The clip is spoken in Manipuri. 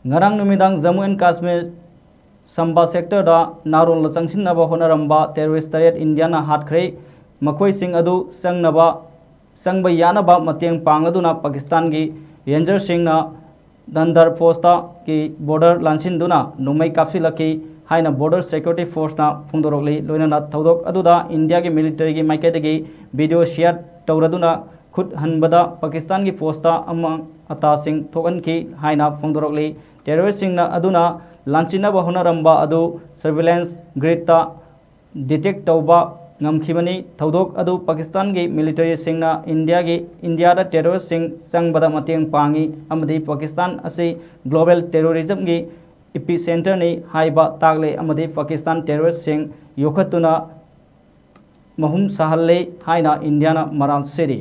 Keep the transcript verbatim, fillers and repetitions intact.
ꯉꯔꯥꯡ ꯅꯨꯃꯤꯗꯥꯡ ꯖꯝꯃꯨ ꯑꯦꯟ ꯀꯥꯁꯃꯤꯔ ꯁꯝꯕꯥ ꯁꯦꯛꯇꯔꯗ ꯅꯥꯔꯣꯟꯗ ꯆꯪꯁꯤꯟꯅꯕ ꯍꯣꯠꯅꯔꯝꯕ ꯇꯦꯔꯣꯔꯤꯁ ꯇꯔꯦꯠ ꯏꯟꯗꯤꯌꯥꯅ ꯍꯥꯠꯈ꯭ꯔꯦ꯫ ꯃꯈꯣꯏꯁꯤꯡ ꯑꯗꯨ ꯆꯪꯅꯕ, ꯆꯪꯕ ꯌꯥꯅꯕ ꯃꯇꯦꯡ ꯄꯥꯡꯂꯗꯨꯅ ꯄꯥꯀꯤꯁꯇꯥꯟꯒꯤ ꯔꯦꯟꯖꯔꯁꯤꯡꯅ ꯗꯟꯗꯔ ꯄꯣꯁꯇꯀꯤ ꯕꯣꯔꯗꯔ ꯂꯥꯟꯁꯤꯟꯗꯨꯅ ꯅꯣꯡꯃꯩ ꯀꯥꯞꯁꯤꯜꯂꯛꯈꯤ ꯍꯥꯏꯅ ꯕꯣꯔꯗꯔ ꯁꯦꯀ꯭ꯌꯨꯔꯤꯇꯤ ꯐꯣꯔꯁꯅ ꯐꯣꯡꯗꯣꯔꯛꯂꯤ꯫ ꯂꯣꯏꯅꯅ ꯊꯧꯗꯣꯛ ꯑꯗꯨꯗ ꯏꯟꯗꯤꯌꯥꯒꯤ ꯃꯤꯂꯤꯇꯔꯤꯒꯤ ꯃꯥꯏꯀꯩꯗꯒꯤ ꯚꯤꯗꯤꯑꯣ ꯁꯤꯌꯔ ꯇꯧꯔꯗꯨꯅ ꯈꯨꯠ ꯍꯟꯕꯗ ꯄꯥꯀꯤꯁꯇꯥꯟꯒꯤ ꯐꯣꯔꯁꯇ ꯑꯃꯥꯡ ꯑꯇꯥꯁꯤꯡ ꯊꯣꯛꯍꯟꯈꯤ ꯍꯥꯏꯅ ꯐꯣꯡꯗꯣꯔꯛꯂꯤ꯫ ꯇꯦꯔꯣꯔꯤꯁꯁꯤꯡꯅ ꯑꯗꯨꯅ ꯂꯥꯟꯁꯤꯟꯅꯕ ꯍꯣꯠꯅꯔꯝꯕ ꯑꯗꯨ ꯁꯔꯚꯤꯂꯦꯟꯁ ꯒ꯭ꯔꯤꯗꯇ ꯗꯤꯇꯦꯛ ꯇꯧꯕ ꯉꯝꯈꯤꯕꯅꯤ꯫ ꯊꯧꯗꯣꯛ ꯑꯗꯨ ꯄꯥꯀꯤꯁꯇꯥꯟꯒꯤ ꯃꯤꯂꯤꯇꯔꯤꯁꯤꯡꯅ ꯏꯟꯗꯤꯌꯥꯒꯤ, ꯏꯟꯗꯤꯌꯥꯗ ꯇꯦꯔꯣꯔꯤꯁꯁꯤꯡ ꯆꯪꯕꯗ ꯃꯇꯦꯡ ꯄꯥꯡꯉꯤ ꯑꯃꯗꯤ ꯄꯥꯀꯤꯁꯇꯥꯟ ꯑꯁꯤ ꯒ꯭ꯂꯣꯕꯦꯜ ꯇꯦꯔꯣꯔꯤꯖꯝꯒꯤ ꯏꯄꯤꯁꯦꯟꯇꯔꯅꯤ ꯍꯥꯏꯕ ꯇꯥꯛꯂꯦ ꯑꯃꯗꯤ ꯄꯥꯀꯤꯁꯇꯥꯟ ꯇꯦꯔꯣꯔꯤꯁꯁꯤꯡ ꯌꯣꯛꯈꯠꯇꯨꯅ ꯃꯍꯨꯝ ꯁꯥꯍꯜꯂꯦ ꯍꯥꯏꯅ ꯏꯟꯗꯤꯌꯥꯅ ꯃꯔꯥꯜ ꯁꯤꯔꯤ꯫